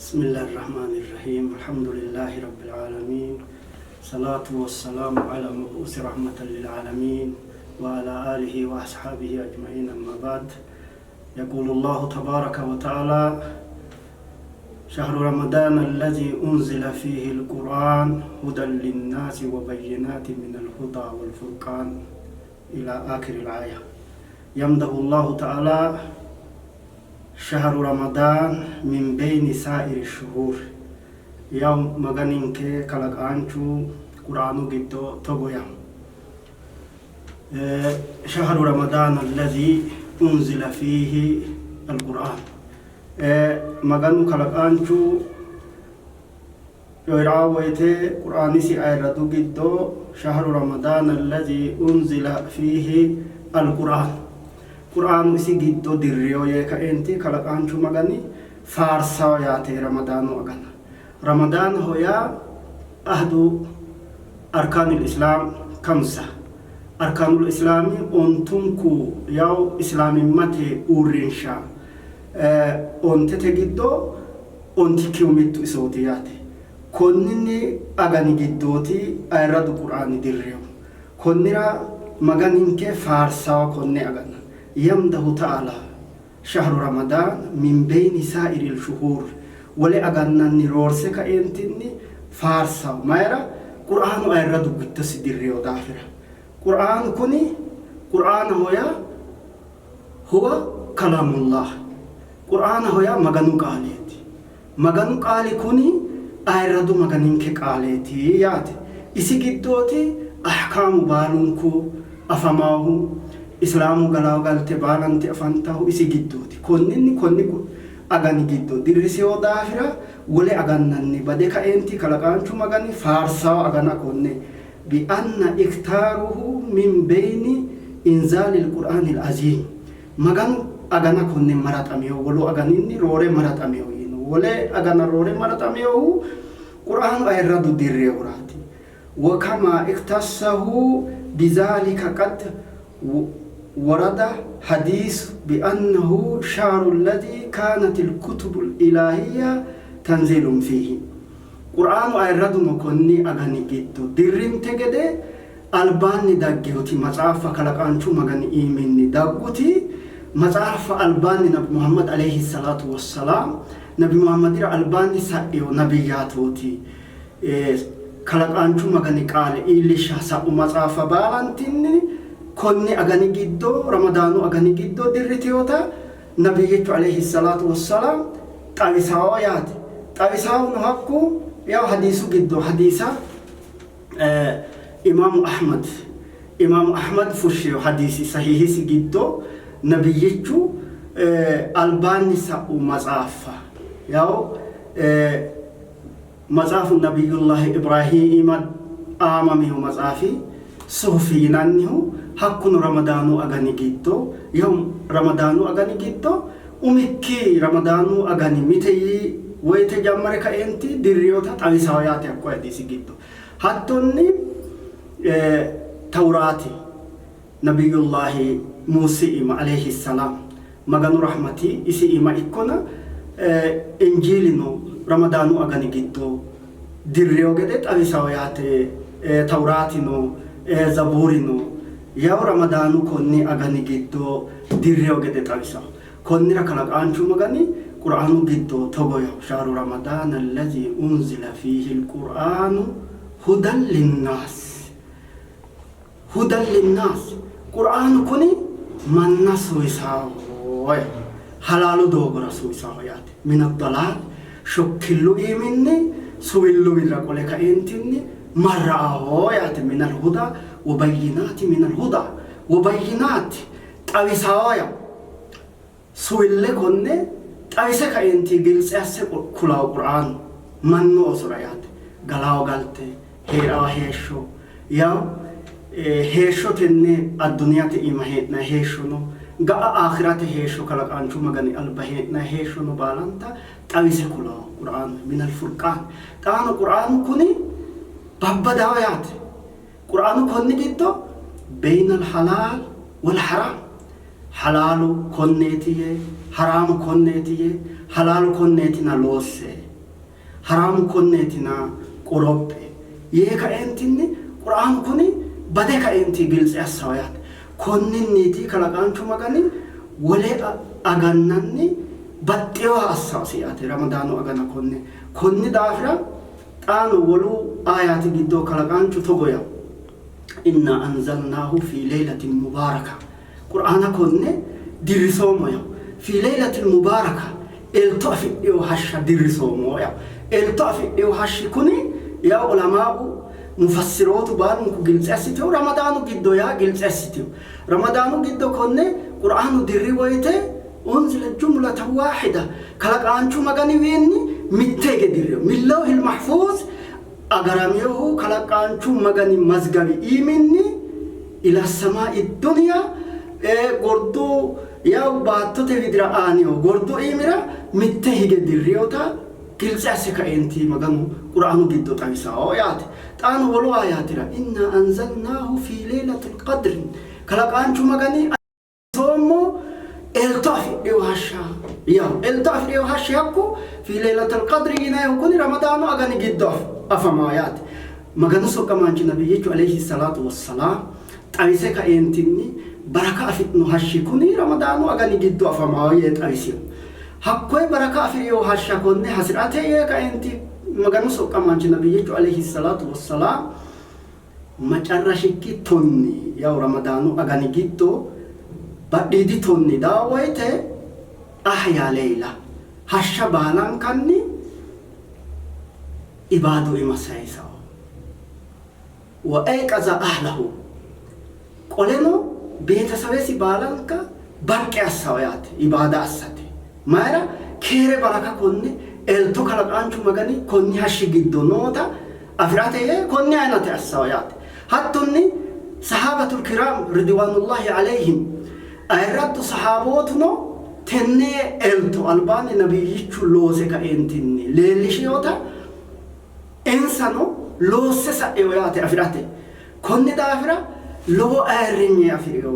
Bismillahi rahmaani rahiim Alhamdulillahi rabbil aalamiin Salaatu wassalaamu ala mabuusi rahmatan lil aalamiin wa ala aalihi wa ashaabihi ajma'iin amma ba'd Yaquulu Allahu tabaaraka wa ta'aalaa Shahru Ramadaana alladhii unzila fiihi al-Qur'aan hudan linnaasi wa bayyinaatin minal hudaa wal furqaan ilaa aakhiril aaya Yamdahu Allahu ta'aalaa Shahru Ramadaan min beyni saa'iri shuhuur Yaw Maganinke kalaqaanchu Qur'aanu giddo togo yaanno Shahru Ramadaan alladhii unzila fiihi al-Qur'aan Maganu kalaqaanchu coyi'ranno woyite Qur'aanisi ayirradu giddo Shahru Ramadaan alladhii unzila fiihi al-Qur'aan Qur'aanu isi giddo dirriyo yee kaeenti kalaqaanchu Magani faarsawo yaate Ramadaanu agana. Ramadaanaho yaa ahadu arkaanil islaam kamsa arkaanul islaami ontunku yaw islaamimmate uurrinsha ontete giddo ontikkihu mittu isooti yaate. Konninni agani giddooti ayirradu Qur'aani dirrihu. Konnira Maganinke faarsawo konne agana. Yamdahu ta'ala Shahru Ramadaan min beyni saa'iril shuhuur wole agannanni roorse kaeentinni faarsawo. Mayira? Qur'aanu ayirradu giddosi dirriyo daafira. Qur'aanu kuni Qur'aanaho yaa huwa kalaamullah. Qur'aanaho yaa Maganu qaaleeti. Maganu qaali kuni ayirradu Maganinke qaaleeti yaate. Isi giddooti ahkaamu baalunku afamaahu, Islaamu galaawo galte baalanti afantahu isi giddooti. Konninni konni agani giddo dirrisewo daafira wole agannanni bade kaeenti kalaqaanchu Magani faarsawo agana konne bi anna iktaaruhu min beyni inzaalil qur'aanil aziim Maganu agana konne maraxamino, wolu aganinni roore maraxamino yiino. Wole agana roore maraxaminohu Qur'aanu ayirradu dirrinohuraati. Wa kama iktassahu bizaalika qad warada hadiisu bi annahu shahru alladhii kaanatil kutubul ilaahiyya tanzilun fiihi. Qur'aanu ayirraduno konni agani giddo dirrinte gede Albaanni dagginoti matsaaffa kalaqaanchu Magani iiminni dagguti matsaaffa albaanni Nabi Muhammad aleyhi salaatu wossalaam Nabi Muhammadira albaanni sa'ino nabiyyaatooti. Kalaqaanchu Magani qaale iillishsha sa'u matsaaffa baalantinni konni agani giddo Ramadaanu agani giddo dirritinota Nabiyyichu aleyhi salaatu wossalaam xawisawo yaate. Xawisawono hakku yaw hadiisu giddo hadiisa Imaamu Ahmad Imaamu Ahmad fushshino hadiisi sahihisi giddo nabiyyichu albaanni sa'u matsaaffa yaw matsaafu nabiyyullahi Ibrahiima aamamino matsaafi suhufi yinannihu hakkuno Ramadaanu agani giddo yaw Ramadaanu agani giddo umikki Ramadaanu agani mite yii woyte jammare kaeenti dirrinota xawisawo yaate hakko hadiisi giddo. Hattonni Tawuraati Nabiyullaahi Muusi iima aleyhi salaam Maganu rahmati isi iima ikkona Injiilino Ramadaanu agani giddo dirriyo gede xawisawo yaate Tawuraatino Zabuurino yaw Ramadaanu konni agani giddo dirriyo gede xawisawo. Konnira kalaqaanchu Magani Qur'aanu giddo togo yawo, Shahru Ramadaana allazii unzila fiihil Qur'aanu hudan linnaas. Hudan linnaas. Qur'aanu kuni manna suwisawo yawo. Halaalu doogora suwisawo yaate. Mina dalaal shokkillu iiminni suwilluwirra qole kaeentinni marra'aho yaate. Minal huda wa bayyinaati minal huda wa bayyinaati xawisawo yawo. Suwille konne xawise kaeenti giltse asse kulawo Qur'aanu mannu oosora yaate. Galawo galte, hee'rawo heeshsho yawo heeshsho tenne adduniyate iima hee'nayi heeshshono ga'a aakhirate heeshsho kalaqaanchu Magani alba hee'nayi heeshshono baalanta xawise kulawo Qur'aanu minal furqaan. Xaano Qur'aanu kuni babbadawo yaate. Qur'aanu konni giddo beynal halaal wal haraam halaalu konneeti yee haraamu konneeti yee halaalu konneetina loosse. Haraamu konneetina qorophe yee kaeentinni Quraanu kuni bade kaenti giltse assawo yaate. Konninniiti kalaqaanchu Magani wole agannanni baxxinoha assawosi yaate Ramadaanu agana konne. Konni daafira xaano wolu aayaati giddo kalaqaanchu togo yawo Inna anzalnaahu fii leylatin mubaaraka Qur'aana konne dirrisoommo yawo. Fii leylatil mubaaraka elto afidhino hashsha dirrisoommo yawo. Elto afidhino hashshi kuni yawo ulamaa'u mufassirootu baalunku giltse assitino Ramadaanu giddo yaa giltse assitino. Ramadaanu giddo konne Qur'aanu dirri woyte unzila jumlatan waahida kalaqaanchu Maganiwiinni mitte hige dirrino. Min lawhil mahfuuz Agaraminohu kalaqaanchu Magani mazgawi iiminni ila samaa'i duniya gordu yawu baattote widira aanino gordu iimira mitte hige dirrinota giltse asse kaeenti Maganu Qur'aanu giddo xawisanno yaate. Xaano wolu aayaatira Inna anzalnaahu fii leylatil qadri kalaqaanchu Magani Soommo elto afidhino hashsha yawo. Elto afidhino hashshi hakku fi leylatil qadri yinannihu kuni Ramadaanu agani giddo afamawo yaate. Maganu soqqamaanchi nabiyyichu aleyhi salaatu wossalaam xawise kaeentinni baraka afi'no hashshi kuni Ramadaanu agani giddo afamawo yee xawisino. Hakkoye baraka afi'rino hashsha konne hasi'rate yee kaeenti Maganu soqqamaanchi nabiyyichu aleyhi salaatu wossalaam Macarrashikki tonni yaw Ramadaanu agani giddo badhiidi tonni daa woyte ahya leyla hashsha baalankanni ibaadu ima sayisawo. Wa ayqaza ahlahu qoleno beetesawesi baalanka baqqi assawo yaate ibaada assate. Mayira keere baraka konne elto kalaqaanchu Magani konni hashshi giddo noota afi'rate yee konne ayinate assawo yaate. Hattonni Sahaabatul kiraam ridiwaanullahi aleyhim ayirraddu sahaabootuno tenne elto albaanni nabiyyichu loose kaeentinni leellishinota insano loosse sa'ino yaate afi'rate. Konni daafira lowo ayirrinye afi'rino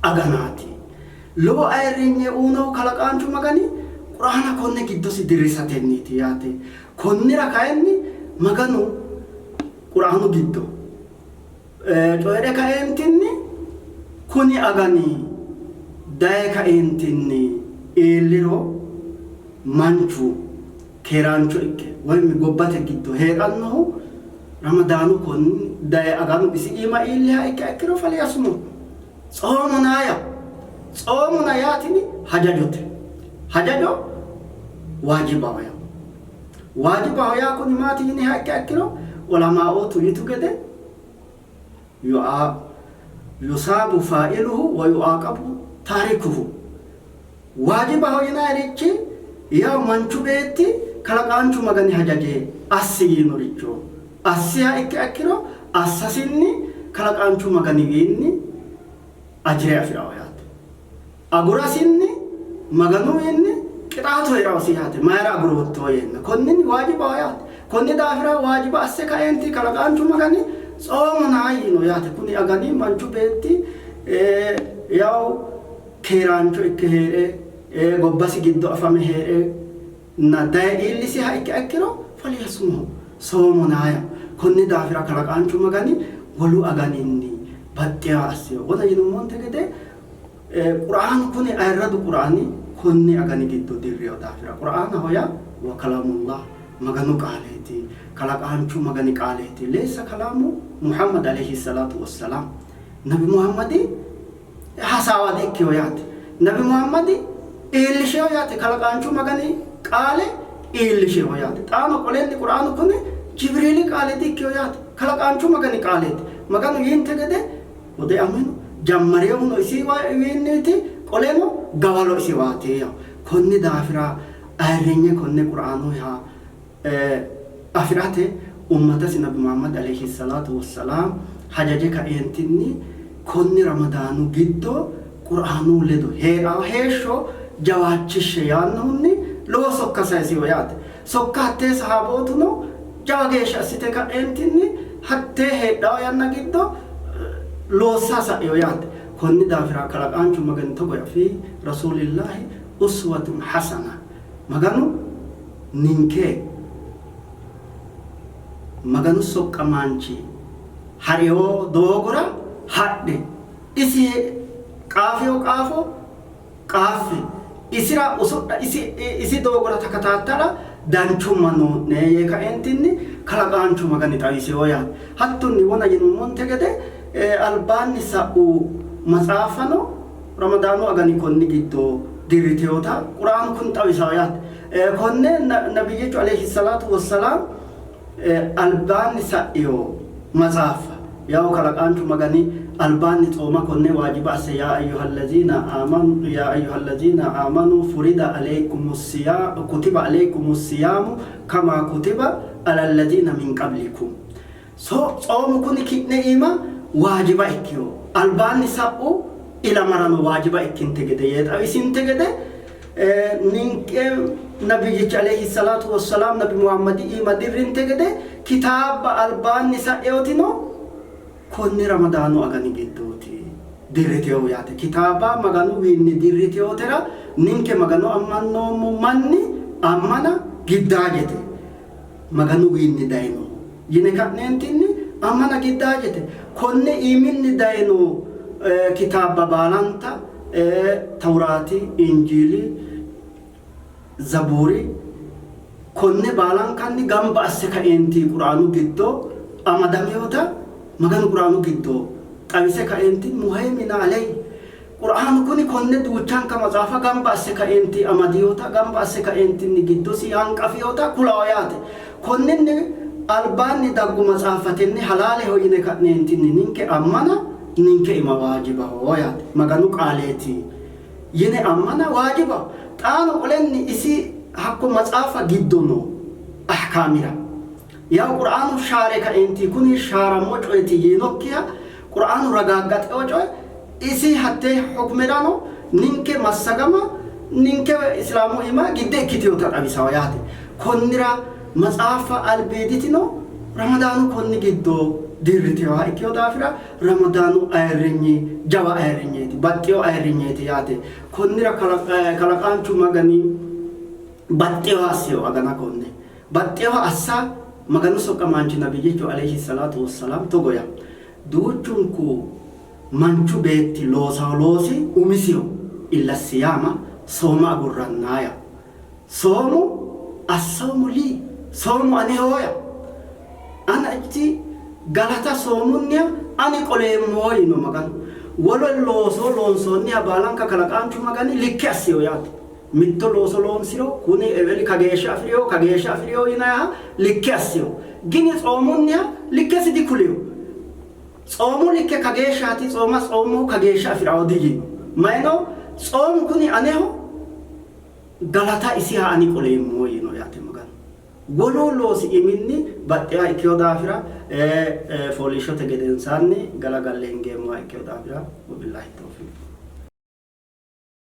aganaati. Lowo ayirrinye uyinohu kalaqaanchu Magani Quraana konne giddosi dirrisatenniiti yaate. Konnira kayinni Maganu Quraanu giddo coyi're kaeentinni kuni agani daye kaeentinni iilliro manchu keeraancho ikke woyimi gobbate giddo hee'rannohu Ramadaanu konni daye aganu isi iima iilliha ikkiha ikkiro faliyasumu tsoomona yaa tsoomona yaa tini hajajote. Hajajo waajibaho yaa. Waajibaho yaa kuni maati yiniha ikkiha ikkiro ulamaootu yitu gede yusaabu faa'iluhu wa yu'aaqabu taarikuhu. Waajibaho yinayirichi yaw manchu beetti kalaqaanchu Magani hajaje assi yiinoricho assiha ikkiha ikkiro assasinni kalaqaanchu Maganiwiinni ajire afi'rawo yaate. Agurasinni Maganuwiinni qixaatu hee'rawosi yaate. Mayira agurootto yeenna. Konninni waajibaho yaate. Konni daafira waajiba asse kaeenti kalaqaanchu Magani tsoomona yiino yaate. Kuni agani manchu beetti yaw keeraancho ikke hee're, gobbasi giddo afame hee're nna daye iillisiha ikkiha ikkiro falyasumhu, soomona yaa. Konni daafira kalaqaanchu Magani wolu aganinni baxxinoha assino. Wona yinummonte gede Qur'aanu kuni ayirradu Qur'aani konni agani giddo dirrino daafira Qur'aanaho yaa wa kalaamullah Maganu qaaleeti, kalaqaanchu Magani qaaleeti. Leysa kalaamu Muhammad aleyhi salaatu wassalaam. Nabi Muhammadi hasaawa di''ikkino yaate. Nabi Muhammadi iillishino yaate, kalaqaanchu Magani qaale iillishino yaate. Xaano qolenni Qur'aanu kuni Jibriili qaale di''ikkino yaate, kalaqaanchu Magani qaaleeti. Maganu yiinte gede hudeamino, jammarinohuno isiwiinniiti, qoleno gawalo isiwaati. Konni daafira ayirrinye konne Qur'aanuha afi'rate ummatasi Nabi Muhammad aleyhi salaatu wossalaam hajaje kaeentinni konni Ramadaanu giddo Qur'aanu ledo hee'ranno heeshsho jawaachishshe yaannohunni lowo sokka saysino yaate. Sokka hattee sahaabootuno jawa geeshsha assite ka'eentinni hattee heedhanno yanna giddo loossa sa'ino yaate. Konni daafira kalaqaanchu Magani togo yaa fi rasuulillaahi uswatun hasana Maganu. Ninke Maganu soqqamaanchi ha'rino doogora hadhe, isi qaafino qaafo qaaffe, isira usudha, isi, isi doogora takataattala danchumma noo'ne yee kaeentinni kalaqaanchu Magani xawisino yaate. Hattonni wona yinummonte gede albaanni sa'u matsaaffano Ramadaanu agani konni giddo dirritinota Quraanu kuni xawisanno yaate. Konne Nabiyyichu aleyhi salaatu wossalaam albaanni sa'ino matsaaffa yawo kalaqaanchu Magani albaanni tsooma konne waajiba asse yaa ayyuhallaziina aamanu yaa ayyuhallaziina aamanu furida aleykumu siyaa kutiba aleykumu siyaamu kama kutiba alallaziina min qablikum So tsoomu kuni ki'ne iima waajiba ikkino, albaanni sa'u ilamarano waajiba ikkinte gede yee xawisinte gede, ninke Nabiyyichi aleyhi salaatu wossalaam Nabi Muhammadi iima dirrinte gede kitaabba albaanni sa'eotino konni Ramadaanu agani giddooti dirritinohu yaate. Kitaabba Maganuwiinni dirritiotera ninke Magano ammannoommo manni ammana giddaajete. Maganuwiinni dayinoho yine ka'neentinni ammana giddaajete. Konne iiminni dayino kitaabba baalanta Tawuraati, Injiili, Zabuuri konne baalankanni gamba asse kaeenti Quraanu giddo amadaminota Maganu Quraanu giddo xawise kaeenti muhaymina aleyhi Qur'aanu kuni konne duuchanka maxaafa gamba asse kaeenti amadinota, gamba asse kaeentinni giddosi hanqafinota kulanno yaate. Konninni albaanni daggu maxaaffa tenne halaaleho yine ka'neentinni ninke ammana ninke ima waajibaho yaate. Maganu qaaleeti yine ammana waajibaho. Xaano qolenni isi hakko maxaafa giddo noo ahkaamira yaw Qur'aanu shaare kaeenti kuni shaarammo coyeti yiinokkiha Qur'aanu ragaaggaxewo coye isi hatte hukmerano ninke massagama ninke Islaamu iima gidde ikkitinota xawisawo yaate. Konnira matsaaffa albiiditino Ramadaanu konni giddo dirritinoha ikkino daafira Ramadaanu ayirrinyi jawa ayirrinyeeti, baxxino ayirrinyeeti yaate. Konnira kalaqaanchu Magani baxxinoha assino agana konne. Baxxinoha assa Maganu soqqamaanchi Nabiyyichu aleyhi salaatu wossalaam togo yaa, Duuchunku manchu beetti loosawo loosi umisiho, illa siyaama, sooma agurranna yaa. Soomu assawmu lii, soomu aneho yaa. Ana iti galata soomunniha ani qoleemmo yiino Maganu. Wole looso loonsoonniha baalanka kalaqaanchu Magani likke assino yaate. Mitto looso loonsiro kuni eweli kageeshsha afi'rino, kageeshsha afi'rino yinayiha likke assino. Gini tsoomunniha likkesi dikulino. Tsoomu likke kageeshshaati, tsooma tsoommohu kageeshsha afi'rawo diyiino. Mayino tsoomu kuni aneho, galata isiha ani qoleemmo yiino yaate Maganu. Wolu loosi iminni baxxinoha ikkino daafira fooliishshote gedensaanni galagalle hingeemmoha ikkino daafira wabillahi tawfiiq.